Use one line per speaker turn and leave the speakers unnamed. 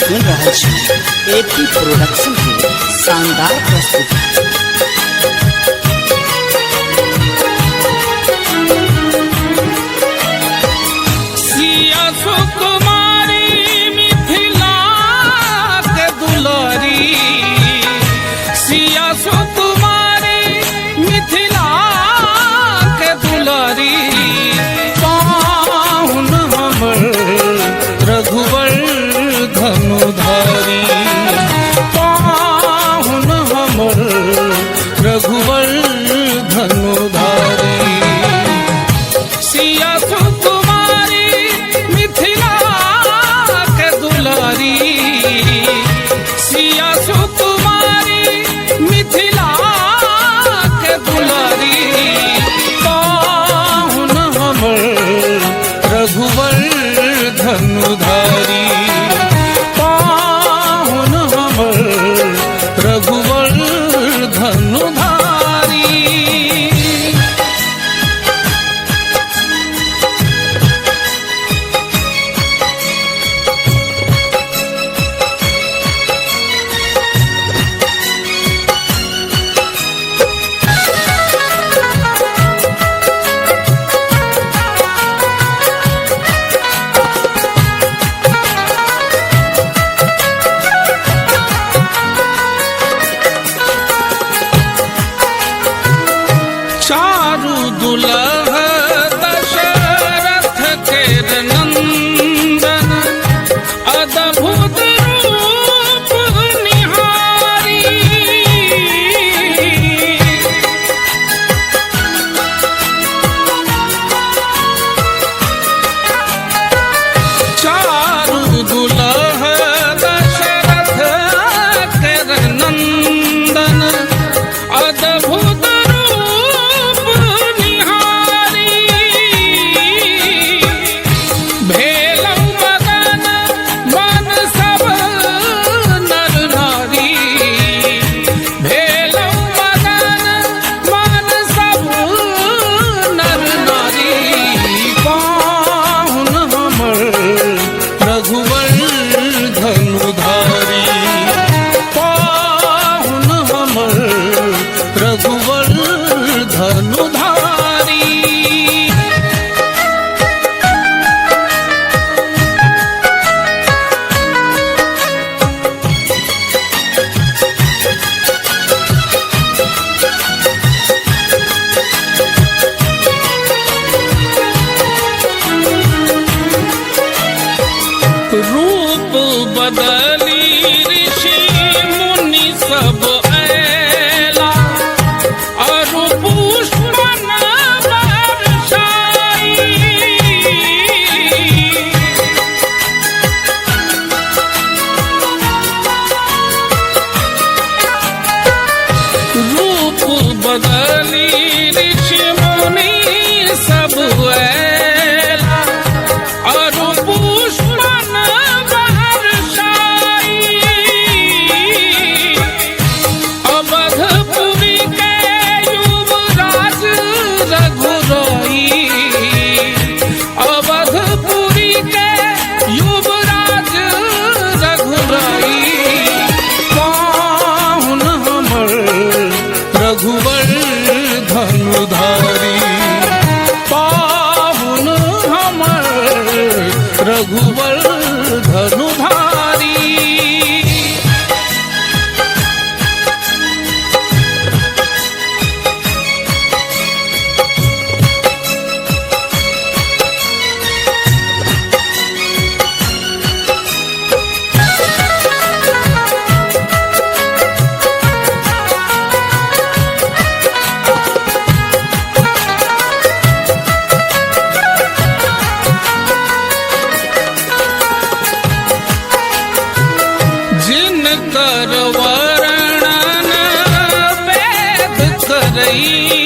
सुन रहल छी एपी प्रोडक्शन के शानदार प्रस्तुति।
सिया सुकुमारी मिथिला के दुलारी, सिया सुकुमारी मिथिला के दुलारी, पाहुन हमर रघुवर धनुधारी, पाहुन हमर रघुवर धनुधारी। सिया सुकुमारी मिथिला के दुलारी, सिया सुकुमारी मिथिला के दुलारी, पाहुन हमर रघुवर धनुधारी, पाहुन हमर रघुवर धनुधारी। चारु दुलह दशरथ केर नंदन, अद्भुत रूप निहारी। चारु दुलह दशरथ केर नंदन, अद्भुत रूप निहारी। भेलौ मगन मन सब नर नारी, भेलौ मगन मन सब नर नारी, पाहुन हमर रघुवर धनुधारी, पाहुन हमर रघुवर धनुधारी। रूप बदली ऋषि मुनि सब ऐला, अरु पुष्पन बरसाई। रूप बदली ऋषि मुनि सब ऐला, अरु पुष्पन बरसाई। अवधपुरी के युवराज रघुराई, अवधपुरी के युवराज रघुराई, पाहुन हमर रघुवर धनुधारी, पाहुन हमर रघुवर धनुधारी। जिनकर वर्णन वेद करई।